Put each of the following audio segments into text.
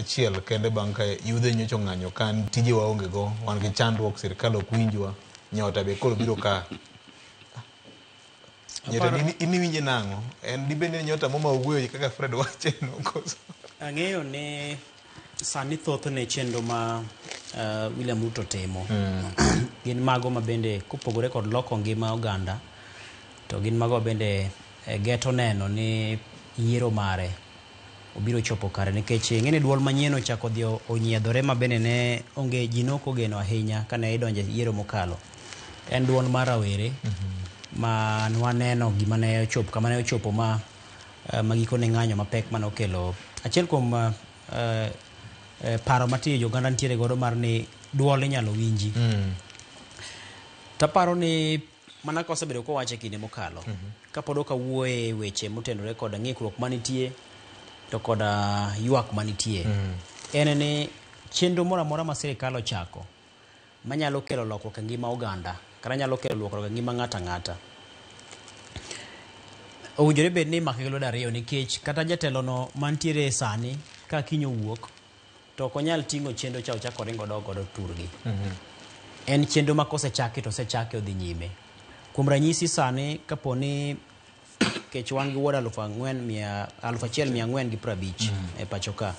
achiel kende bang' ka yudhe nyocha ong'anyo ka tije waonge go, wan gi chandruok, sirkal ok winjwa, nyota be koro biro ka. Nyota in iwinje nang'o? En dibed ni nyota moma owuoyo kaka Fred wache no koso? Ang'eyo ni sani thothne chenro ma William Ruto timo gin mago ma bende kopogore kod loko ngima oganda, to gin mago ma bende geto neno ni yiero mare obiro chopo kare, nikech ing'e ni duol manyien ochako dhi onyiedhore ma bende ne onge ji ne ok ogeno ahinya kane idonje yiero mokalo. En duol mar rawere ma nwaneno gima ne ochopo kama ne ochopo ma ma gikone ng'anyo mapek mane okelo achiel kuom paro matiyo oganda nitiere godo mar ni duol inyalo winji. Taparo ni mana kosebedo kowacho e kinde mokalo kapod ok awuoye e weche motenore kod ng'ikruok manitie to koda ywak manitie, en ni chenro moro amora ma sirikal ochako manyalo kelo lokruok e ngima oganda kata nyalo kelo lokruok e ngima ng'ato ang'ata, owinjore bed ni imake gi lwedo ariyo, nikech kata jatelo no mantiere sani ka kiny owuok to ok onyal ting'o chenro cha ochako oringo odok godo turgi. En chenro ma kosechaki to osechaki, odhi nyime. Kuom ranyisi, sani kapo ni kech wan gi ward 1450 e pacho ka,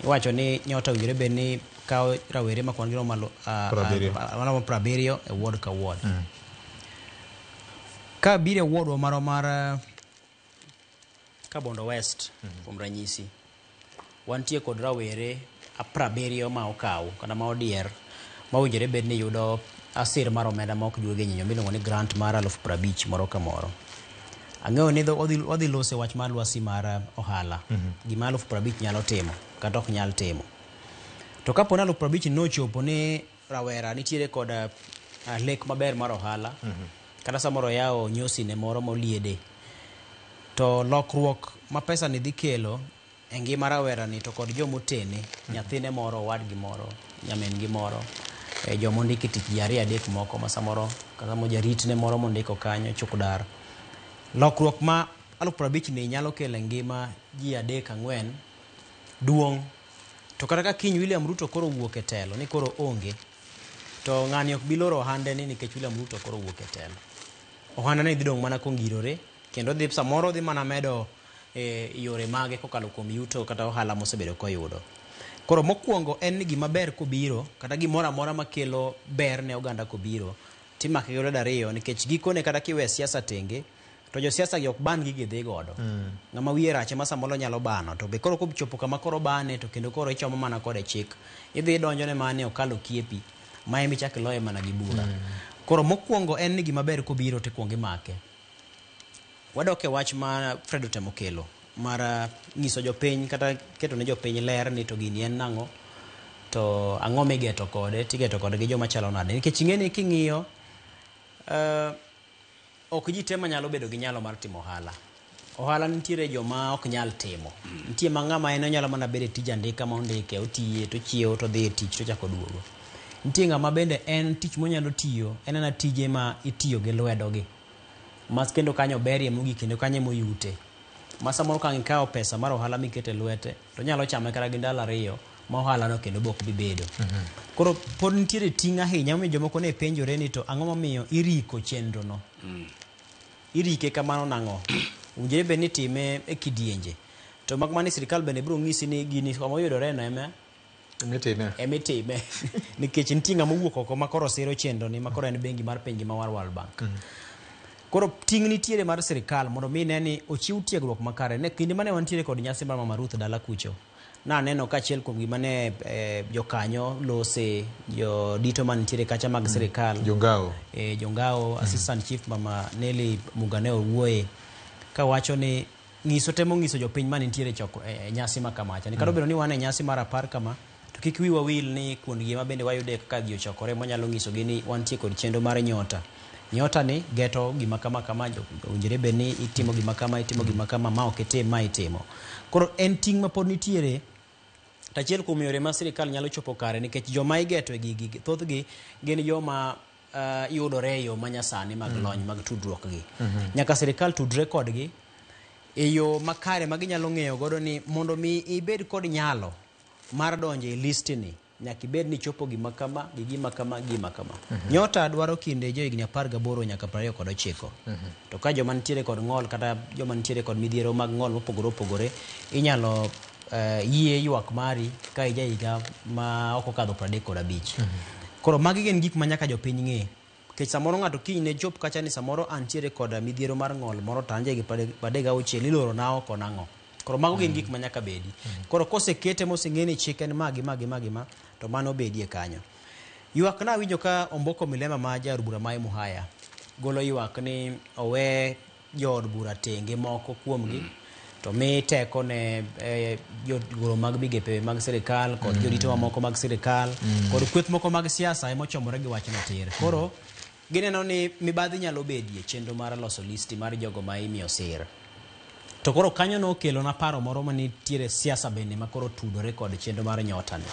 iwacho ni nyota owinjore bed ni kawo rawere ma kwan gi romo 70. Maromo 70 e ward ka ward. Ka biro e ward wa marwa mar Kabondo West, kuom ranyisi, wantie kod rawere 70 ma okaw kata ma odier ma owinjore bed ni yudo asir mar omenda ma ok juogi e nyinyo miluongo ni grant mar 50,000 moro ka moro. Ang'eyo ni wadhi loso e wach mar lwasi mar ohala, gima 50,000 nyalo timo kata ok nyal timo. To kapo ni 50,000 nochopo ni rawera nitiere kod lek maber mar ohala, kata samoro oyawo nyosine moro moliede, to lokruok ma pesa ni dhi kelo e ngima rawera ni to kod jomotene, nyathine moro, owadgi moro, nyamin gi moro, joma ondiki tich, ji ariyo adek moko ma samoro kata mo jaritne moro mondiko kanyo chuk dar, lokruok ma 50,000 ni nyalo kelo e ngima ji adek ang'wen duong'. To kata ka kiny William Ruto koro owuok e telo ni koro onge, to ng'ani ok bi loro ohande ni nikech William Ruto koro owuok e telo, ohande ni dhi dong' mana kongirore, kendo dhi samoro dhi mana medo yore mage kokalo kuom yuto kata ohala mosebedo koyudo. Koro mokwongo en ni gima ber kobiro kata gimoro amora makelo ber ne oganda kobiro, timake gi lwedo ariyo, nikech gikone kata kiwe siasa tenge to josiasa gi ok ban gigi dhi godo. Ng'ama wiye rach ema samoro nyalo bano, to be koro kochopo kama koro bane to kendo koro ichomo mana kode chik, idhi idonjone mane okalo kiepi ma ema ichak iloye mana gi bura. Koro mokwongo en ni gima ber kobiro to ikuongo imake. Wadok e wach ma Fred otemo kelo mar nyiso jopiny kata keto ne jopiny ler ni to gini en nang'o, to ang'o migeto kode, tigeto kode gi joma chalo nade, nikech ing'e ni king'iyo ok ji te manyalo bedo gi nyalo mar timo ohala. Ohala nitiere joma ok nyal timo, nitie ma ng'ama en onyalo mana bedo e tij andika ma ondike, otiye to chiewo to dhi e tich to chako duogo. Nitie ng'ama bende en tich monyalo tiyo en ena tije ma itiyo gi lwedo gi mas kendo kanyo berie mogik, kendo kanyo emoyute ma samoro ka ang' ikawo pesa mar ohala mikete lwete to onyalo chame kata gi ndalo 2 ma ohala no kendo be ok bi bedo. Koro pod nitiere ting' ahinya momiyo jomoko ne penjore ni to ang'o momiyo iriko chenro no, irike kamano nang'o? Owinjore bed ni itime e kidienje, to mak mana ni sirikal bende biro ng'isi ni gini kama oyudore no ema Mitime. Emitime, nikech nitie ng'ama owuok oko ma koro siro chenro ni, ma koro en bengi mar piny ngima mar World Bank. Koro ting' nitiere mar sirikal mondo mi ne ni ochiw tiegruok makare. Ne kinde mane wantiere kod nyasi mar Mama Ruth dala kucho, naneno ka achiel kuom gima ne jokanyo lose, jodito manitiere kacha mag sirikal, Jongao. Jongao, assistant chief Mama Nelly Mugane owuoye kawacho ni ng'iso temo ng'iso jopiny manitiere choko e nyasi ma kamacha ni kata obedo ni wan e nyasi mar 10 kama, to kik wiwa wil ni kuondgi ma bende wayude kaka ji ochokore mwanyalo nyisogi ni wantie kod chenro mar nyota. Nyota ni geto gima kama kama, owinjore bed ni itimo gima kama, itimo gima kama, ma ok itim ma itimo. Koro en ting' ma pod nitiere. To achiel kuom yore ma sirikal nyalo chopo kare, nikech joma igeto e gigi thothgi gin joma yudore e yo manyasani mag lony mag tudruok gi. Nyaka sirikal tudre kodgi e yo makare ma ginyalo ng'eyo godo ni mondo mi ibed kod nyalo mar donjo e listni nyaka ibed ni ichopo gima kama gi gima kama gi gima kama. Nyota dwaro kinde johigni 18 nyaka 29. To ka joma nitiere kod ng'ol kata joma nitiere kod midhiero mag ng'ol mopogore opogore inyalo yie ywak mari ka ija higa ma ok okadho 35. Koro magi gin gik ma nyaka jopiny ng'e. Nikech samoro ng'ato kiny ne chop kacha ni samoro antiere kod midhiero mar ng'ol moro to an ja higni 36 iloro na oko nang'o. Koro mago gin gik ma nyaka bedi. Koro kosekete moseng'e ni chik en ma gi ma gi ma gi ma to mano bedie kanyo. Ywak na awinjo ka Omboko Milema ma jaod bura ma Muhaya golo ywak ni owe jood bura tenge moko kuomgi to mi teko ne jogoro mag migepe mag sirikal kod jorito mamoko mag sirikal kod kweth moko mag siasa emochomore gi wachno tir. Koro gineno ni mibadhi nyalo bedie chenro mar loso listi mar jogo ma imiyo sir. To koro kanyo nokelo na paro moro manitiere siasa bende ma koro tudore kod chenro mar nyota ni.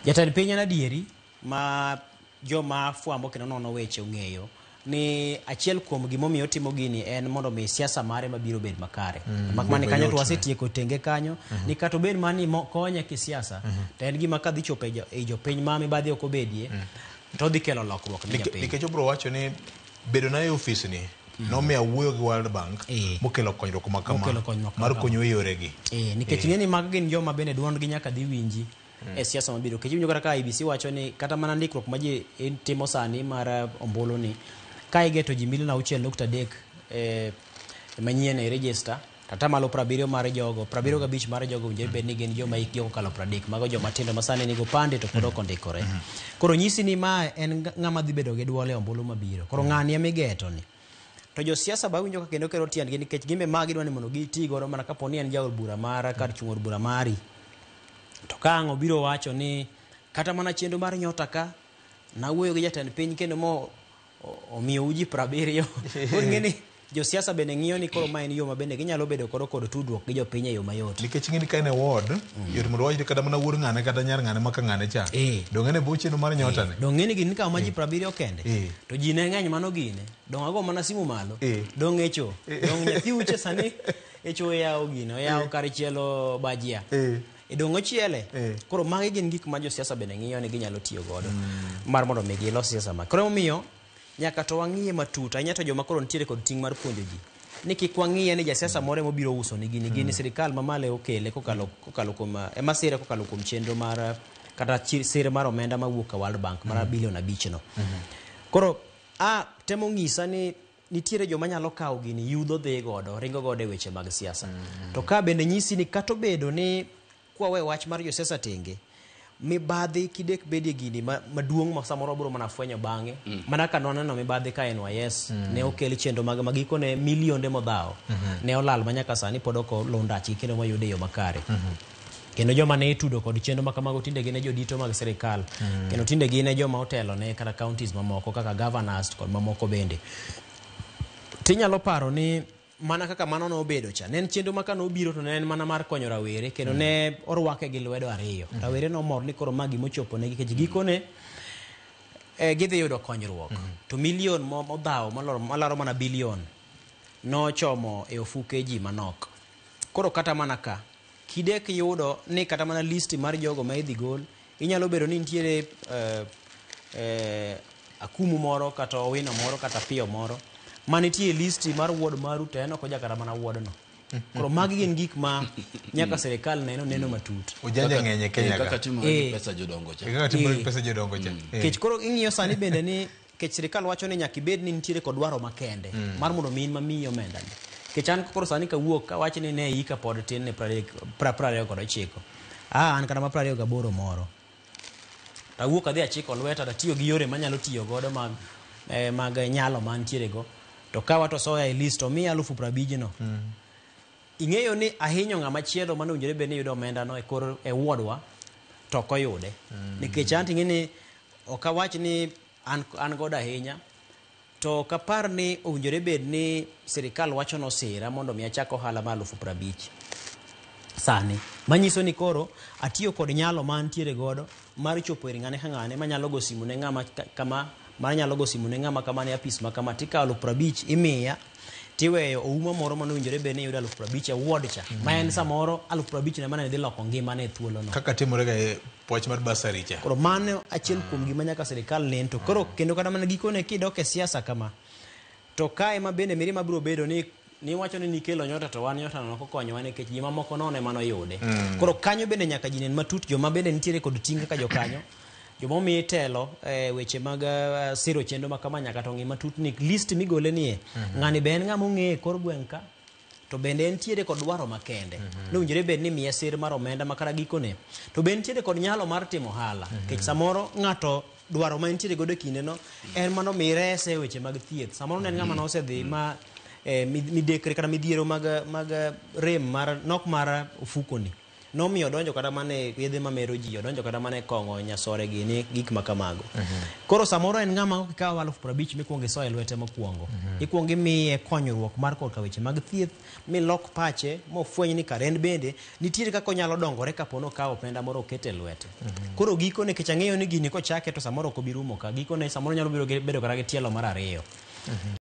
Jatend piny en adieri ma joma fwambo kendo nono weche ong'eyo ni achiel kuom gimomiyo otimo gini en mondo mi siasa mare mabiro bed makare. Mak mana kanyo to wasetieko tenge kanyo ni kata obed mana ni konye kisiasa to en gima kadhi chopo e jopiny ma mibadhi ok obedie to odhi kelo lokruok ne japiny. Nikech obiro wacho ni bedo na e ofis ni nomiyo awuoyo gi World Bank mokelo konyruok ma kama mar konyo e yoregi. Nikech ing'e ni mago gin joma bende duondgi nyaka dhi winji e siasa mabiro. Nikech iwinjo kata ka IEBC wacho ni kata mana ndikruok ma ji timo sani mar ombulu ni ka igeto ji milion 6.3 manyien e register kata malo 70 mar jogo 75 mar jogo owinjore bed ni gin joma hikgi okalo 30, mago joma tindo ma sani nigi opande to pod ok ondikore. Koro nyisi ni ma en ng'ama dhi bedo gi duol e ombulu mabiro. Koro ng'ani ema igeto ni. To josiasa ba winjo ka kendo kero tiendgi nikech gimbe ma gidwa ni mondo giti godo mana kapo ni en jaod bura mara kar chung' od bura mari. To ka ang' obiro wacho ni kata mana chenro mar nyota ka nawuoyo gi jatend piny kendo mo omiyo uji 70. Koro ing'e ni josiasa bende ng'iyo ni koro ma en yo ma bende ginyalo bedo kodo kod tudruok gi jopiny e yo mayot. Nikech ing'e ni ka en e ward, yot mondo wach ni kata mana wuod ng'ane kata nyar ng'ane maka ng'ane cha. Dong' en e bwo chenro mar nyota ni. Dong' ng'e ni gini kawo ma ji 70 kende. To ji ne ng'eny mano gine. Dong' ago mana simu malo. Dong' echo. Dong' nyathi uche sani echo oyawo gine, oyawo kar chielo bajia. Dong' ochiele. Koro magi gin gik ma josiasa bende ng'iyo ni ginyalo tiyo godo mar mondo mi gilos siasa ma. Koro emomiyo nyaka to wang'iye matut ahinya to joma koro nitiere kod ting' mar puonjo ji ni kik wang'iye ni jasiasa moro emobiro uso ni gini gini sirikal mamalo okele kokalo kuom ema sire kokalo kuom chenro mar kata sir mar omenda mawuok e World Bank mar bilion 5 no. Koro temo ng'isa ni nitiere joma nyalo kawo gini yudho dhi godo ringo godo e weche mag siasa. To ka bende nyisi ni kata obedo ni kwa we wach mar josiasa tenge mibadhi kidek bedie gini maduong' ma samoro biro mana fwenyo bang'e. Mana ka nwaneno mibadhi ka NYS ne okel chenro mag magikone milionde modhawo ne olal ma nyaka sani pod ok oluw ndachgi kendo moyude e yo makare. Kendo joma ne itudo kod chenro ma kamago tinde gin e jodito mag sirikal. Kendo tinde gin e joma otelo ne kata counties mamoko kaka governors kod mamoko bende. Tinyalo paro ni mana kaka mano nobedo cha, ne en chenro ma kanobiro to ne en mana mar konyo rawere kendo ne orwake gi lwedo ariyo. Rawere nomor ni koro ma gimochopo negi nikech gikone gidhi yudo konyruok. To milion modhawo malaro mana bilion nochomo e ofuke ji manok. Koro kata mana ka kidek yudo ni kata mana listi mar jogo ma idhi gol inyalo bedo ni nitiere akumu moro kata owino moro kata piyo moro manitie listi mar ward maru to en ok oja kata mana ward no. Koro magi gin gik ma nyaka sirikal neno matut. Ujanja ng'eny e Kenya ka. Kaka timore gi pesa jodongo cha. Kaka timore gi pesa jodongo cha. Kech koro ing'iyo sani bende ni kech sirikal wacho ni nyaka ibed ni nitiere kod dwaro makende mar mondo mi in mamiyi omenda ni. Kech an koro sani kawuok kawach ni ne hika pod tin ne 29. An kata ma 28 moro. Tawuok adhi achiko lweta tatiyo gi yore manyalo tiyo godo mag nyalo mantiere go. To kawa to soya e list to miya 50,000 no. Ing'eyo ni ahinyo ng'ama chielo mane owinjore bed ni yudo omenda no e kor e wuodwa to ok oyude. Nikech an ting'e ni ok awach ni an godo ahinya to ok apar ni owinjore bed ni sirikal wacho nosira mondo mi achak ohala mar 50,000 sani. Manyiso ni koro atiyo kod nyalo mantiere godo mar chopo ir ng'ane ka ng'ane manyalo go simu ne ng'ama kama, manyalo go simu ne ng'ama kama ne apis ma kama tikawo 50,000 imiya. Tiweyo ouma moro manowinjore bed ni yudo 50,000 e ward cha. Ma en samoro 50,000 ne mane dhi loko ngimane e thuolono. Kaka timore ga e wach mar bursary cha. Koro mano achiel kuom gima nyaka sirikal nen to koro kendo kata mana gikone kidok e siasa kama to kae ma bende mirima biro bedo ni niwacho ni nikelo nyota to wan nyota no ok okonyowa nikech ji mamoko nono ema noyude. Koro kanyo bende nyaka ji nen matut joma bende nitiere kod ting' kaka jokanyo joma omi telo e weche mag siro chenro ma kama nyaka to ng'i matut ni list migole nie ng'ani be en ng'ama ong'e e kor gweng' ka to bende entiere kod dwaro makende. Nowinjore bed ni miye sir mar omenda ma kata gikone to be entiere kod nyalo mar timo ohala. Nikech samoro ng'ato dwaro ma entiere godo e kindeno en mano mi rese e weche mag thieth. Samoro ne en ng'ama nosedhi ma midekre kata midhiero mag rem mar nok mar ofukoni. Nomiyo odonjo kata mana e yedhe mamero ji, odonjo kata mana e kong'o, nyasore gini, gik ma kamago. Koro samoro en ng'ama ok ikaw 50,000 mikwongo isoyo e lwete mokwongo. Ikwongo imiye konyruok mar korka weche mag thieth, milok pache, mofweny ni kare en bende nitiere kaka onyalo dongore kapo ni okawo omenda moro okete e lwete. Koro gikone, nikech ang'eyo ni gini kochake to samoro ok obi rumo ka, gikone samoro nyalo biro bedo kata gi tielo mar ariyo.